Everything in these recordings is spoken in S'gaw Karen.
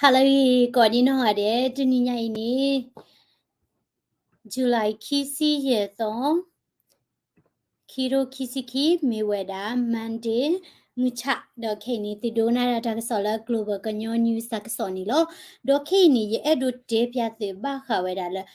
ဟါလၢအဂ့ၤ ကိးဒံနီၢ်ဂၤဒဲး, တနံၤညါအံၤန့ၣ် July ခံဆံယဲၢ်သီ, ခံထိခံဆံခံ, မ့ၢ်ဝဲဒၣ် Monday မုၢ်ဆၣ်, ဒီးခဲအံၤန့ၣ် သုဒိကနၣ်တၢ်ကစီၣ်လၢ Global ကညီ News တၢ်ကစီၣ်န့ၣ်လီၤ. ဒီးခဲအံၤန့ၣ် ယအဲၣ်ဒိးတဲဖျါသုဘၣ်ဃးဝဲဒၣ်လၢ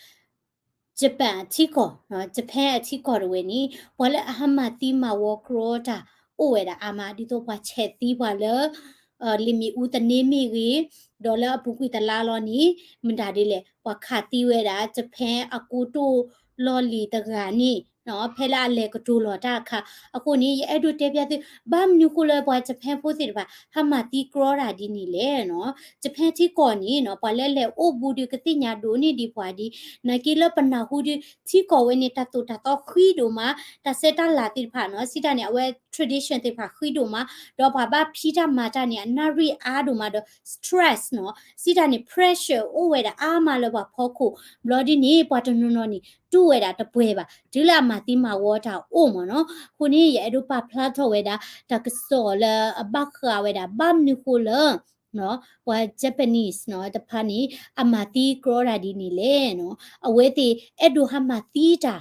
Japan အထံကီၢ်, Japan အထံကီၢ်တဝဲန့ၣ် ပှၤလၢအဟးမၤသံမၤဝီကြီတၢ်အိၣ်ဝဲဒၣ်အါမး, ဒ်သိးပှၤဆဲးသံပှၤလၢ လ့ၣ်မ့ၣ်အူသန့မ့ၢ်ဂ့ၤ, ဒီးလၢအပူၤကွံာ်တလါလီၤန့ၣ် မတၤဒ်လဲၣ်, ပှၤခးသံဝဲဒၣ် Japan အကိတိာ်လီၢ်လံၤတဂၤန့ၣ် ဖဲလၢအလဲၤကတိၤလီၤတၢ်အခါ. အဃိန့ၣ် ယအဲၣ်ဒိးတဲဖျါသု ဘၣ်မနုၤဃိလၢပှၤ Japan ဖိသ့ၣ်တဖၣ် ဟးမၤသံကြီတၢ်ဒ်န့ၣ်လဲၣ်နီၤ. Japan ထံကီၢ်န့ၣ်နီၤ ပှၤလၢလဲၤအိၣ်ဘူးဒီးကသ့ၣ်ညါဒိးန့ၢ်ဒံးပှၤဒ်, နာ်က့လၢပနၢ်ဟူဒီး ထံကီၢ်ဝဲန့ၣ် တၢ်သိၣ်တၢ်သီဃံဒိၣ်မး, တၢ်ဆဲးတၢ်လၤသ့ၣ်တဖၣ်နီၤ စံးတၢ်န့ၣ် အဝဲ tradition သ့ၣ်တဖၣ်ဃံဒိၣ်မး, ဒီးပှၤဘၣ်ဖံးတၢ်မၤတၢ်န့ၣ် အနၣ်ရံၣ်အါဒိၣ်မးဒီး stress နီၤ စံးတၢ်န့ၣ် pressure အိၣ်ဝဲဒၣ်အါမးလၢပှၤဖီခိၣ်. ဘျီဒ်န့ၣ် ပှၤတနီၤနီၤန့ၣ် တူၢ်ဝဲဒၣ်တပှဲၤဘၣ် တုၤလၢအမၤသံမၤဝီတၢ်အိၣ်မးနီၤ. အဃိန့ၣ် ယအဲၣ်ဒိးပာ်ဖျါထီၣ်ဝဲဒၣ် တၢ်ကစီၣ်လၢအဘၣ်ဃးဝဲဒၣ် ဘၣ်မနုၤဃိလၢ ပှၤ Japanese နီၤ တဖၣ်န့ၣ် အမၤသံကြီတၢ်ဒ်န့ၣ်လဲၣ်နီၤ. အဝဲသ့ၣ်အဲၣ်ဒိးဟးမၤသံတၢ်နီၤ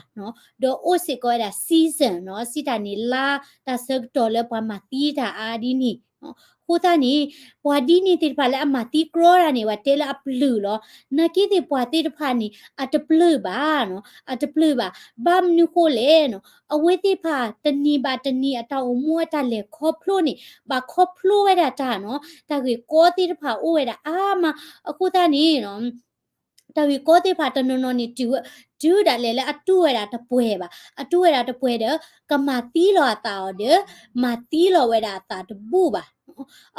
ဒီးအိၣ်စ့ၢ်ကီးဝဲဒၣ် season နီၤ စံးတၢ်န့ၣ် လါတၢ်ဆၢကတီၢ်လၢပှၤမၤသံတၢ်အါဒ်န့ၣ်. အဃိသတးန့ၣ် ပှၤဒ်န့ၣ်သ့ၣ်တဖၣ်လၢအမၤသံကြီတၢ်န့ၣ် ပှၤတဲလၢအပျုၢ်လီၤ. နာ်က့သ့ၣ်ပှၤသ့ၣ်တဖၣ်န့ၣ် အတပျုၢ်ဘၣ်နီၤ အတပျုၢ်ဘၣ်. ဘၣ်မနုၤဃိလဲၣ်နီၤ အဝဲသ့ၣ်တဖၣ်တနံၤဘၣ်တနံၤအတၢ်အိၣ်မူအတၢ်လဲၤခီဖျိန့ၣ် ဘၣ်ခီဖျိဝဲဒၣ်တၢ်နီၤ တၢ်ဂ့ၢ်ကီသ့ၣ်တဖၣ်အိၣ်ဝဲဒၣ်အါမး. အဃိသတးန့ၣ်နီၤ တၢ်ဂ့ၢ်ကီသ့ၣ်တဖၣ်တနီၤနီၤန့ၣ် တုၤဝဲ တုၤဒၣ်လဲာ်လၢအတူၢ်ဝဲဒၣ်တပှဲၤဘၣ်. အတူၢ်ဝဲဒၣ်တပှဲၤဒီး ကမၤသံလီၤအသးအီၤဒီး မၤသံလီၤဝဲဒၣ်အသးတဘူၣ်ဘၣ်.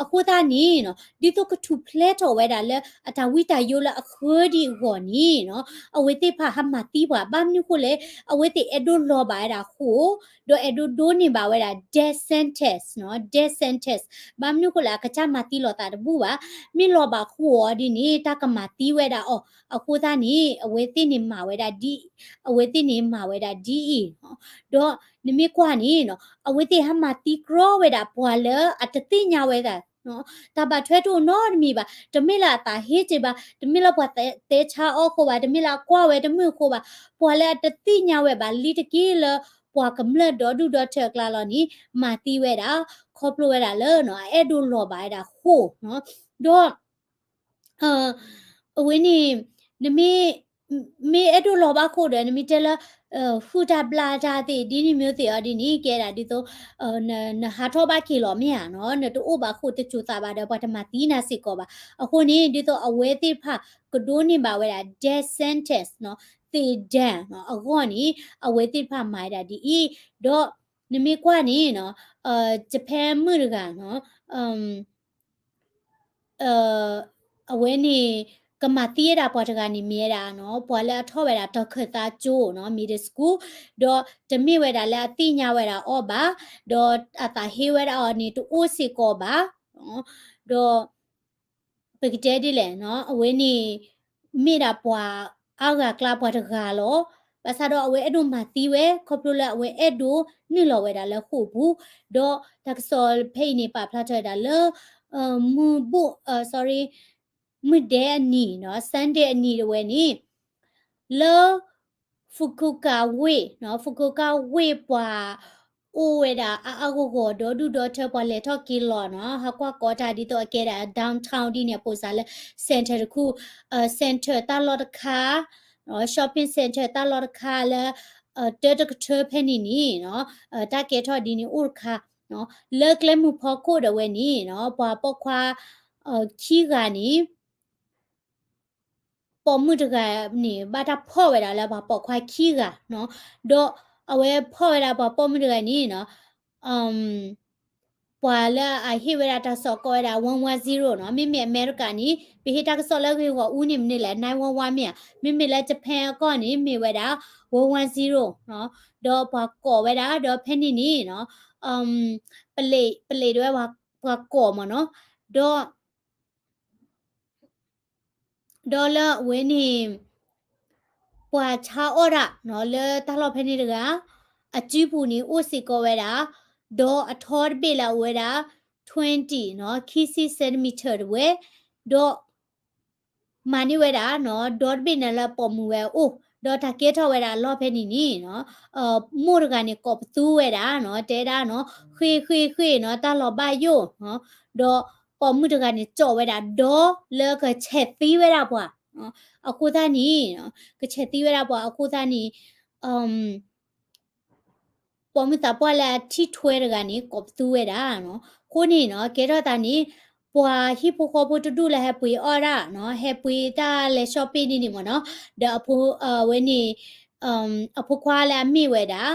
အဃိသတးန့ၣ်နီၤ ဒ်သိးကထူၣ်ဖျဲးထီၣ်ဝဲဒၣ်လၢအတၢ်ဝံတၢ်ယိလၢအဃၢဒံးအဂီၢ်န့ၣ်နီၤ အဝဲသ့ၣ်တဖၣ်ဟးမၤသံပှၤ ဘၣ်မနုၤဃိလဲၣ် အဝဲသ့ၣ်အဲၣ်ဒိးလီၤဘၣ်ဝဲဒၣ်ဃိာ် ဒီးအဲၣ်ဒိးဒိးန့ၢ်ဘၣ်ဝဲဒၣ် death sentence နီၤ death sentence ဘၣ်မနုၤဃိလဲၣ် အကစၢ်မၤသံလီၤသးတဘူၣ်ဘၣ်. မ့ၢ်လီၤဘၣ်ဃိာ်အီၤဒ်န့ၣ် တၢ်ကမၤသံဝဲဒၣ်အီၤ. အဃိသတးန့ၣ် အဝဲသ့ၣ်န့ၣ်မၤဝဲဒၣ်ဒ်အံၤ, အဝဲသ့ၣ်န့ၣ်မၤဝဲဒၣ်ဒ်အံၤ. ဒီးနမ့ၢ်ကွၢ်န့ၣ်နီၤ အဝဲသ့ၣ်ဟးမၤသံကြီဝဲဒၣ်ပှၤလၢအတသ့ၣ်ညါဝဲဒၣ် တၢ်ဘၣ်ထွဲတအိၣ်နီတမံၤဘၣ်. တမ့ၢ်လၢအသးဟ့တ့ၢ်ဘၣ်, တမ့ၢ်လၢပှၤတဲဆါအီၤအဃိဘၣ်, တမ့ၢ်လၢအကွၢ်ဝဲတမုာ်အဃိဘၣ်, ပှၤလၢအတသ့ၣ်ညါဝဲဘၣ် လံတက့ၢ်လၢပှၤကမျၢၢ်ဒီဒူၣ်ဒီထၢအကျါလီၤန့ၣ် မၤသံဝဲဒၣ် ခီဖျိဝဲဒၣ်လၢ အအဲၣ်ဒိးလီၤဘၣ်ဝဲဒၣ်ဃိာ်နီၤ. ဒီး အဝဲန့ၣ် နမ့ၢ် မ့ၢ်အဲၣ်ဒိးလီၤဘၣ်ဃိာ်ဒီး နမ့ၢ်တဲလၢ ဃုတၢ်ဘျၣ်တၢ်သ့ၣ် ဒ်န့ၣ်မ့ၢ်သ့ၣ်အီၤဒ်န့ၣ် ကဲဒၣ်ဒ်သိး နဟးထီၣ်ဘၣ်က့ၤလီၤမ့ၢ်ဧါနီၤ, နတအိၣ်ဘၣ်ဃိာ်တစိၤသးဘၣ်ဒီး ပှၤတမၤသံနၤစ့ၢ်ကီးဘၣ်. အဃိန့ၣ် ဒ်သိးအဝဲသ့ၣ်တဖၣ်ကဒိးန့ၢ်ဘၣ်ဝဲဒၣ် death sentence နီၤ, သ့ၣ်ဒဏ်နီၤ အဂီၢ်န့ၣ် အဝဲသ့ၣ်တဖၣ်မၤဝဲဒၣ်ဒ်အံၤ, ဒီးနမ့ၢ်ကွၢ်န့ၣ်နီၤ Japan မုၣ်တဂၤနီၤ အဝဲန့ၣ် ကမၤသံဝဲဒၣ်ပှၤတဂၤန့ၣ်မ့ၢ်ဝဲဒၣ်နီၤ ပှၤလၢအထီၣ်ဝဲဒၣ်တၢ်ခၢၣ်သးကၠိနီၤ middle school, ဒီးတမ့ၢ်ဝဲဒၣ်လၢအသ့ၣ်ညါဝဲဒၣ်အီၤဘၣ်, ဒီးအသးဟ့ဝဲဒၣ်အီၤန့ၣ် တအိၣ်စ့ၢ်ကီးဘၣ်, ဒီး ပကတဲဒ်လဲၣ်နီၤ အဝဲန့ၣ် မ့ၢ်ဒၣ်ပှၤအါဂၤအကျါပှၤတဂၤလီၤ. ဘၣ်ဆၣ်ဒီးအဝဲအဲၣ်ဒိးမၤသံဝဲ ခီဖျိလၢအဝဲအဲၣ်ဒိးနုာ်လီၤဝဲဒၣ်လၢဃိာ်ပူၤ, ဒီးတၢ်ကစီၣ်ဖဲအံၤန့ၣ် ပာ်ဖျါထီၣ်ဝဲဒၣ်လၢ မုၢ်ဘိၣ် sorry မုၢ်ဒဲအနံၤနီၤ Sunday အနံၤတဝဲန့ၣ် လၢ Fukuoka ဝ့ၢ်နီၤ Fukuoka ဝ့ၢ်ပှၤ အိၣ်ဝဲဒၣ်အါအါဂီၢ်ဂီၢ် ဒီဒူၣ်ဒီထၢ ပှၤလဲၤထီၣ်က့ၤလီၤနီၤ ဟးကွၢ်ကီတၢ်ဒ်သိးအကဲဒၣ် downtown ဒ်န့ၣ် အပိစါလၢ center တခူ center တၢ်လီၢ်တခါ shopping center တၢ်လီၢ်တခါလၢ တၢတကထၢဖဲန့ၣ်န့ၣ်နီၤ တၢ်ကဲထီၣ်ဒ်န့ၣ်အိၣ်တခါ လၢကျဲမုၢ်ဖီခိၣ်ဒီးဝဲန့ၣ်နီၤ ပှၤပိာ်ခွါ ခံဂၤန့ၣ် ပိာ်မုၣ်တဂၤန့ၣ် ဘၣ်တၢ်ဖီၣ်ဝဲဒၣ်လၢပှၤပိာ်ခွါခံဂၤနီၤ ဒီးအဝဲဖီၣ်ဝဲဒၣ်ပှၤပိာ်မုၣ်တဂၤန့ၣ်နီၤ ပှၤလၢအဟ့ၣ်ဝဲဒၣ်တၢ်စီၣ်ကိးဝဲဒၣ် one one zero နီၤ မ့မ့ၢ်အမဲရကၤန့ၣ် ပဟ့ၣ်တၢ်ကစီၣ်လၢဂ့ၢ်ဂီၢ်အူန့ၣ်မနုၤလဲၣ် nine one one မ့ၢ်ဧါ, မ့မ့ၢ်လၢ Japan အကီၢ်န့ၣ် မ့ၢ်ဝဲဒၣ် one one zero နီၤ ဒီးပှၤကိးဝဲဒၣ် ဒီးဖဲန့ၣ်န့ၣ်နီၤ ပလ့း ပလ့းဒဝဲပှၤကိးမ့ၢ်နီၤ ဒီး ဒီးလၢအဝဲန့ၣ် ပှၤဆါအီၣ်တၢ်နီၤ လၢတၢ်လီၢ်ဖဲန့ၣ်တဂၤ အစုပူၤန့ၣ်အိၣ်စ့ၢ်ကီးဝဲဒၣ် ဒီးအထီတဘ့ၣ်လၢအဝဲဒၣ် twenty နီၤ ခံဆံ centimeter တဝဲ ဒီး မၤန့ၢ်ဝဲဒၣ်နီၤ ဒီတဘ့ၣ်န့ၣ်လၢပိာ်မုၣ်ဝဲအအိၣ်, ဒီးတၢ်ကဲထီၣ်ဝဲဒၣ်အလီၢ်ဖဲန့ၣ်န့ၣ်နီၤ မိၢ်တဂၤန့ၣ် ကိးပသူဝဲဒၣ်နီၤ တဲဒၣ်နီၤ ဃ့ၢ်ဃ့ၢ်ဃ့ၢ်နီၤ တၢ်လီၤဘၣ်ယိၣ်, ဒီးပိာ်မုၣ်တဂၤန့ၣ် ကၠီၣ်ဝဲဒၣ်ဒီလၢကဆဲးသံဝဲဒၣ်ပှၤ, အဃိသတးန့ၣ် ကဆဲးသံဝဲဒၣ်ပှၤအဃိသတးန့ၣ် ပိာ်မုၣ်သးပှၢ်လၢအထံၣ်ထွဲတဂၤန့ၣ် ကိးပသူဝဲဒၣ်နီၤ. အဃိန့ၣ်နီၤ ကဲထီၣ်သးန့ၣ် ပှၤဟံၣ်ဖိဃီဖိတဒူၣ်လၢဟဲပှ့ၤအီၣ်ဒၣ်နီၤ ဟဲပှ့ၤတၢ်လဲၤ shopping န့ၣ်န့ၣ်မ့ၢ်နီၤ, ဒီးအဖိ အဝဲန့ၣ် အဖိခွါလၢအမ့ၢ်ဝဲဒၣ်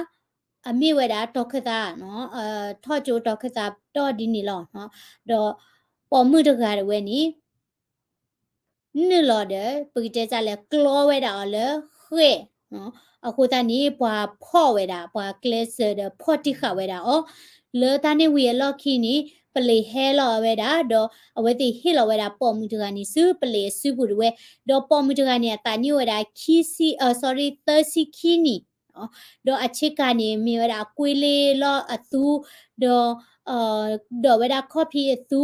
အမ့ၢ်ဝဲဒၣ်တီၤခၢၣ်သးနီၤ ထီၣ်ကၠိတီၤခၢၣ်သးတီၢ်ဒ်န့ၣ်လီၤ. ဒီးပိာ်မုၣ်တဂၤတဝဲန့ၣ် နုာ်လီၤဒီး ပကတဲစ့ၢ်လၢကျီဝဲဒၣ်အီၤလၢဃဲၣ်နီၤ. အဃိသတးန့ၣ် ပှၤဖီၣ်ဝဲဒၣ် ပှၤကျဲးစၢးဒီးဖီၣ်တံၢ်ဃာ်ဝဲဒၣ်အီၤ, လၢတၢ်န့ၣ်ဝံၤအလီၢ်ခံန့ၣ် ပလံၤဟဲလီၤဝဲဒၣ် ဒီးအဝဲသ့ၣ်ဟ့ၣ်လီၤဝဲဒၣ်ပိာ်မုၣ်တဂၤန့ၣ်ဆူ ပလံၤအစုပူၤတဝဲ, ဒီးပိာ်မုၣ်တဂၤန့ၣ် အသးနံၣ်အိၣ်ဝဲဒၣ်ခံဆံ sorry သၢဆံခံနံၣ် ဒီးအဆ့ကၤန့ၣ် မ့ၢ်ဝဲဒၣ်အကွ့လ့လီၤအသူ, ဒီး ဒိးဝဲဒၣ်ခီၣ်ဖံးအသူ,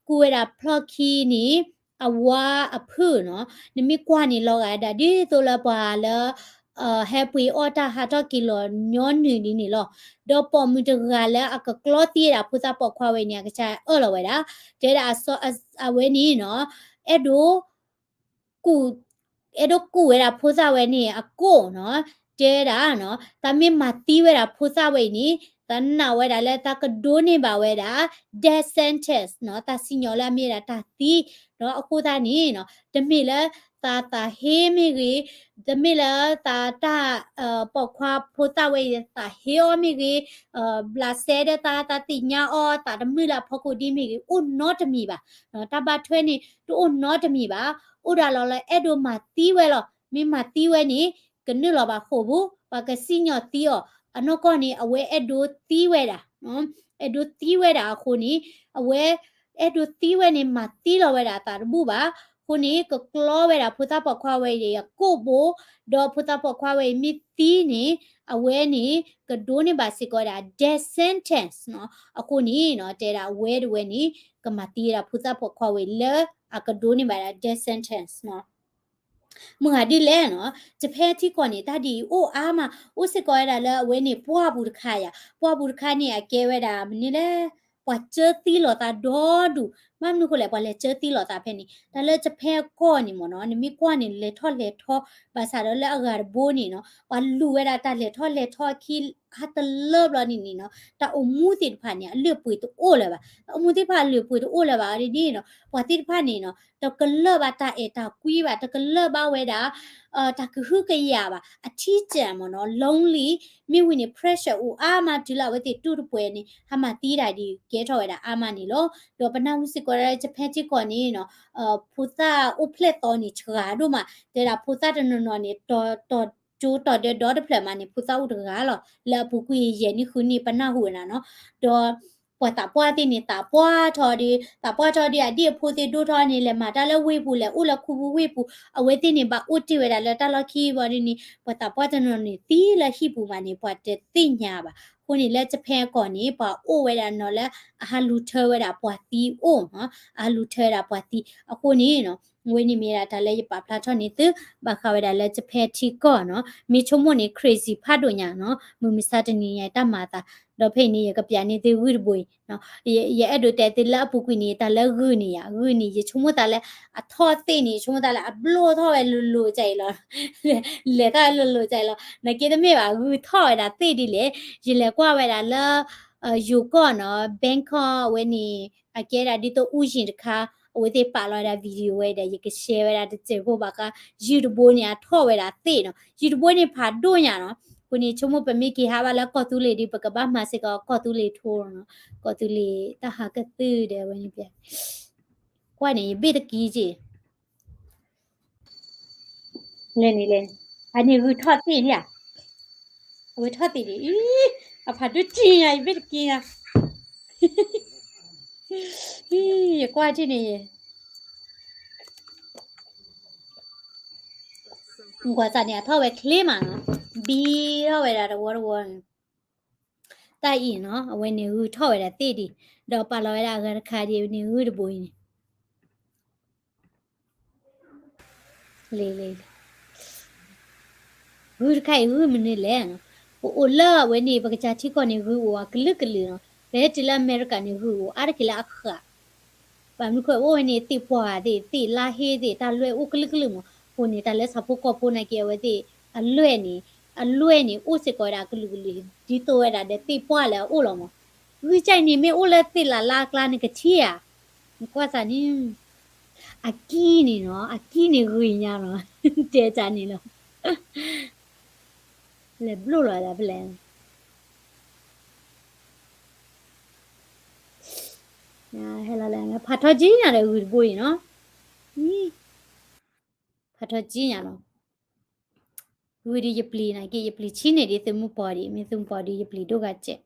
ကူဝဲဒၣ်ဖျီၣ်ခံန့ၣ် အဝါအဖုၣ်နီၤ. နမ့ၢ်ကွၢ်န့ၣ်လီၤဂာ်ဒၣ်ဒ်သိးလၢပှၤလၢ ဟဲပှ့ၤအီၣ်တၢ်ဟးထီၣ်က့ၤလီၤညီနုၢ်ဒ်န့ၣ်လီၤ. ဒီးပိာ်မုၣ်တဂၤလၢအကကျီသံဝဲဒၣ်ဖိသၣ်ပိာ်ခွါဝဲန့ၣ် အကစၢ်အၢၣ်လီၤဝဲဒၣ်, တဲဒၣ်အဝဲန့ၣ်နီၤ အဲၣ်ဒိး ကူၣ် အဲၣ်ဒိးကူၣ်ဝဲဒၣ်ဖိသၣ်ဝဲန့ၣ်အကိၣ်နီၤ, တဲဒၣ်နီၤ သးမ့ၢ်မၤသံဝဲဒၣ်ဖိသၣ်ဝဲအံၤန့ၣ် သးနာ်ဝဲဒၣ်လၢသးကဒိးန့ၢ်ဘၣ်ဝဲဒၣ် death sentence နီၤ, သးစံၣ်ညီၣ်လၢအမ့ၢ်ဝဲဒၣ်တၢ်သံ, ဒီးအဃိသတးန့ၣ်နီၤ တမ့ၢ်လၢသးသးဟ့မ့ၢ်ဂ့ၤ, တမ့ၢ်လၢသးတၢ် ပိာ်ခွါဖိသၣ်ဝဲအံၤသးဟ့အီၤမ့ၢ်ဂ့ၤ, ဘျးစဲဒီးသး သးသ့ၣ်ညါအီၤ သးတမုာ်လၢအဖီခိၣ်ဒ်မ့ၢ်ဂ့ၤ အိၣ်နီတမံၤဘၣ်, တၢ်ဘၣ်ထွဲန့ၣ် တအိၣ်နီတမံၤဘၣ်, အိၣ်ဒၣ်လီၤလၢအဲၣ်ဒိးမၤသံဝဲလီၤ. မ့ၢ်မၤသံဝဲန့ၣ် ကနုာ်လီၤဘၣ်ဃိာ်ပူၤ ပှၤကစံၣ်ညီၣ်သံအီၤ, အနီၢ်ကီၢ်န့ၣ် အဝဲအဲၣ်ဒိးသံဝဲဒၣ် အဲၣ်ဒိးသံဝဲဒၣ်အဃိန့ၣ် အဝဲအဲၣ်ဒိးသံဝဲန့ၣ် မၤသံလီၤဝဲဒၣ်အသးတဘူၣ်ဘၣ်. အဃိန့ၣ် ကကျီဝဲဒၣ်ဖိသၣ်ပိာ်ခွါဝဲအံၤအကိၣ်ဘိ, ဒီးဖိသၣ်ပိာ်ခွါဝဲအံၤမ့ၢ်သံန့ၣ် အဝဲန့ၣ် ကဒိးန့ၢ်ဘၣ်စ့ၢ်ကီးဝဲဒၣ် death sentence နီၤ. အဃိန့ၣ်နီၤ တဲဒၣ်အဝဲတဝဲန့ၣ် ကမၤသံဝဲဒၣ်ဖိသၣ်ပိာ်ခွါဝဲအံၤလၢအကဒိးန့ၢ်ဘၣ်ဒၣ် death sentence နီၤ. မုၢ်ဂၤဒ်လဲၣ်နီၤ Japan ထံကီၢ်န့ၣ် တၢ်ဒ်အံၤအိၣ်အါမး, အိၣ်စ့ၢ်ကီးဝဲဒၣ်လၢအဝဲန့ၣ် ပှၢ်ပူၤတခါယၤ, ပှၢ်ပူၤတခါန့ၣ် အကဲဝဲဒၣ်မနုၤလဲၣ်, ပှၤကၢသံလိာ်သးဒီဒူၣ်, ဘၣ်မနုၤဃိလဲၣ် ပှၤလဲၤကၢသံလိာ်သးဖဲန့ၣ်, တၢ်လၢ Japan ကီၢ်န့ၣ်မ့ၢ်နီၤ နမ့ၢ်ကွၢ်န့ၣ် လဲၤထီၣ်လဲၤထီ, ဘၣ်ဆၣ်ဒီးလၢအဂၤတဘိန့ၣ်နီၤ ပှၤလူၤဝဲဒၣ်တၢ်လဲၤထီၣ်လဲၤထီခံ ဟါတလၢဘျီန့ၣ်န့ၣ်နီၤ တၢ်အိၣ်မူသ့ၣ်တဖၣ်န့ၣ် အလုၢ်အပှ့ၤတအိၣ်လၢၤဘၣ်, တၢ်အိၣ်မူသ့ၣ်တဖၣ်အလုၢ်အပှ့ၤတအိၣ်လၢၤဘၣ်ဒ်န့ၣ်နီၤ ပှၤသ့ၣ်တဖၣ်န့ၣ်နီၤ တကလၢၢ်ဘၣ်တၢ်အဲၣ်တၢ်ကွံဘၣ်, တကလၢၢ်ဘၣ်ဝဲဒၣ် တၢ်ကဟုကယာ်ဘၣ်, အထံၣ်ကၢ်မ့ၢ်နီၤ lonely မ့ၢ်ဝံၤန့ၣ် pressure အိၣ်အါမးတုၤလၢအဝဲသ့ၣ်တူၢ်တပှဲၤန့ၣ် ဟးမၤသံဒၣ်ဒ် ကဲထီၣ်ဝဲဒၣ်အါမးန့ၣ်လီၤ. ဒီးပနၢ်ဟူစ့ၢ်ကီးလၢ Japan ထံကီၢ်န့ၣ်နီၤ ဖိသၣ်အိၣ်ဖျဲၣ်သီန့ၣ် စှၤဒိၣ်မး, တဲဒၣ်ဖိသၣ်တနီၤနီၤန့ၣ် တီၤတီၤဒၢဒီတဖျၢၣ်မးန့ၣ် ဖိသၣ်အိၣ်တဂၤလီၤ, လၢအပူၤကွံာ်ယဲၢ်နံၣ်ဃုနံၣ်ပနၢ်ဟူဝဲဒၣ်နီၤ, ဒီး ပှၤသးပှၢ်သ့ၣ်န့ၣ် သးပှၢ်ထီၣ်ဒီး သးပှၢ်ထီၣ်ဒီး အဒ်အဖိသ့ၣ်ဒိၣ်ထီၣ်န့ၣ် လဲၤမၤတၢ်လၢဝ့ၢ်ပူၤ လဲၤအိၣ်လၢခူပူၤဝ့ၢ်ပူၤ, အဝဲသ့ၣ်န့ၣ် ဘၣ်အိၣ်တ့ၢ်ဝဲဒၣ်လၢတၢ်လီၢ်ခံဘျီဒ်န့ၣ် ပှၤသးပှၢ်တနီၤန့ၣ် သံလၢဟံၣ်ပူၤမးန့ၣ် ပှၤတသ့ၣ်ညါဘၣ်. အဃိန့ၣ်လၢ Japan ကီၢ်န့ၣ် ပှၤအိၣ်ဝဲဒၣ်နီၤလၢအဟးလူၤထၢဝဲဒၣ်ပှၤသံအိၣ်နီၤ, အဟးလူၤထၢဝဲဒၣ်ပှၤသံ. အဃိန့ၣ်နီၤ ဝဲန့ၣ်မ့ၢ်ဒၣ်တၢ်လၢယပာ်ဖျါထီၣ်န့ၢ်သု ဘၣ်ဃးဝဲဒၣ်လၢ Japan ထံကီၢ်နီၤ, မ့ၢ်ဆိကမိၣ်န့ၣ် crazy ဖးဒိၣ်ညါနီၤ, မုၢ်မဆါတနံၤညါတၢ်မၤအသး, ဒီးဖဲအံၤန့ၣ် ယကပျးန့ၢ်သုဂုၢ်တဘိအံၤ ယအဲၣ်ဒိးတဲသုလၢအပူၤကွံာ်န့ၣ် တၢ်လၢဂုၢ်န့ၣ်ယၤ, ဂုၢ်န့ၣ် ယဆိကမိၣ်သးလၢအထီၣ်သ့ၣ်န့ၣ် ယဆိကမိၣ်သးလၢအဘျိၣ်ထီၣ်ဝဲလိၤလိၤကၢ်အံၤလီၤ, လဲၤထီၣ်ဝဲလိၤလိၤကၢ်အံၤလီၤ. နာ်က့တမ့ၢ်ဘၣ် ဂုၢ်ထီၣ်ဝဲဒၣ်သ့ၣ်ဒ်လဲၣ်, ယလဲၤကွၢ်ဝဲဒၣ်လၢ ယိၤကီၢ်နီၤ Bangkok အဝဲန့ၣ် အကဲဒၣ်ဒ်သိးအူယံၤတခါ အဝဲသ့ၣ်ပာ်လီၤဝဲဒၣ် video ဝဲဒီး ယက share ဝဲဒၣ်တစဲးဖိဘၣ်ဃး ယုၢ်တဘိန့ၣ် အထီၣ်ဝဲဒၣ်သ့ၣ်နီၤ, ယုၢ်တဘိန့ၣ်ဖးဒိၣ်ညါနီၤ. အဃိန့ၣ် ဆိကမိၣ်ပမ့ၢ်က့ၤဟးဘၣ်လၢကီၢ်သူလ့ၤဒီး ပကဘၣ်မၤစ့ၢ်ကီးကီၢ်သူလ့ၤထိနီၤ, ကီၢ်သူလ့ၤတၢ်ဟးကသုၣ်ဒီးအဝဲန့ၣ်ပျဲ ကွၢ်န့ၣ် ယဘ့ၣ်တကံက့ၤ လဲၤန့ၣ်လဲၤန့ၣ်, အန့ၣ်ဂုၢ်ထီၣ်သ့ၣ်န့ၣ်ဧါ, အဝဲထီၣ်သ့ၣ်ဒံး, အံၤ အဖးဒိၣ်တံၢ်ညါ ယဘ့ၣ်တကံညါ, အံၤ ယကွၢ်ထံၣ်န့ၣ် ကွၢ်စးန့ၣ် အထီၣ်ဝဲချ့မးနီၤ, ဘံထီၣ်ဝဲဒၣ်တဝီတဝီန့ၣ်, တၢ်အံၤနီၤ အဝဲန့ၣ်ဂုၢ်ထီၣ်ဝဲဒၣ်သ့ၣ်ဒံး, ဒီးပာ်လီၤဝဲဒၣ်အဂၤတခါဒံး အဝဲန့ၣ်ဂုၢ်တဘိအံၤန့ၣ် လံ, ဂုၢ်တခါအံၤဂုၢ်မနုၤလဲၣ်နီၤ, ပအိၣ်လၢအဝဲန့ၣ် ပကစၢ်ထံကီၢ်န့ၣ် ဂုၢ်အိၣ်အကလုာ်ကလုာ်နီၤ, ပဟဲတုၤလၢအမဲရကၤန့ၣ် ဂုၢ်အိၣ်အါတက့ၢ်လၢအဃၣ်, ဘၣ်မနုၤဃိအိၣ်ဝဲန့ၣ် သ့ၣ်ပှၢ်သ့ၣ် သ့ၣ်လါဟ့သ့ၣ် တၢ်လွဲၢ်အိၣ်ကလုာ်ကလုာ်မး, အဃိန့ၣ် တၢ်လၢဆၣ်ဖိကီၢ်ဖိနာ်က့ အဝဲသ့ၣ် အလွဲၢ်န့ၣ်, အလွဲၢ်န့ၣ် အိၣ်စ့ၢ်ကီးဝဲဒၣ်အကလုာ်ကလုာ် ဒ်သိးဝဲဒၣ်ဒီးသ့ၣ်ပှၢ်လၢအအိၣ်လီၤမး, ဂုၢ်ကၠဲၣ်န့ၣ် မ့ၢ်အိၣ်လၢသ့ၣ်လးလါအကျါန့ၣ်ကထံၣ်ဧါ, နကွၢ်သးန့ၣ် အကံၢ်န့ၣ်နီၤ, အကံၢ်န့ၣ်ဂ့ၤညါနီၤ, တဲတၢ်န့ၣ်လီၤ, လဲၤဘျိၣ်လီၤဒၣ်ဖဲလဲၣ်, ဟဲလီၤလဲၣ်, ဖးထီကံညါဒီးဂုၢ်တဘိအံၤနီၤ, ဖးထီကံညါလီၤ, ဂုၢ်ဒ်ယပျံၤနာ်က့ ယပျံၤဆံးန့ၢ်ဒ်သုးမုၢ်ပှၢ်ဒံး မ့ၢ်သုးမုၢ်ပှၢ်ဒ်ယပျံၤဒိၣ်ဂၤ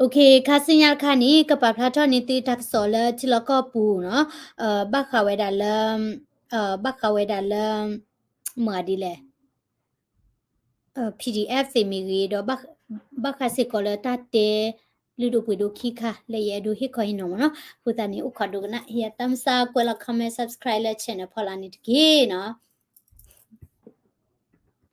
စဲး ခါဆူညါတခါန့ၣ် ကပာ်ဖျါထီၣ်န့ၢ်သုတၢ်ကစီၣ်လၢထံလီၢ်ကီၢ်ပူၤနီၤ, ဘၣ်ဃးဝဲဒၣ်လၢ, ဘၣ်ဃးဝဲဒၣ်လၢ, မၤဒ်လဲၣ်, PDF သ့ၣ်မ့ၢ်ဂ့ၤဒီး, ဘၣ်ဃးစ့ၢ်ကီးလၢတၢ်တဲ, လုၢ်ဒိၣ်ပှ့ၤဒိၣ်ခံခါ လၢယအဲၣ်ဒိးဟ့ၣ်ခီဟ့ၣ်နီၤမးနီၤ, အဃိသတးန့ၣ် အိၣ်ခိးဒိကနၣ် ဟ့ၣ်ယၤတၢ်မုၢ်ဆါ ကွဲးလီၤ comment subscribe လၢ channel ဖီလာ်န့ၣ်တက့ၢ်နီၤ.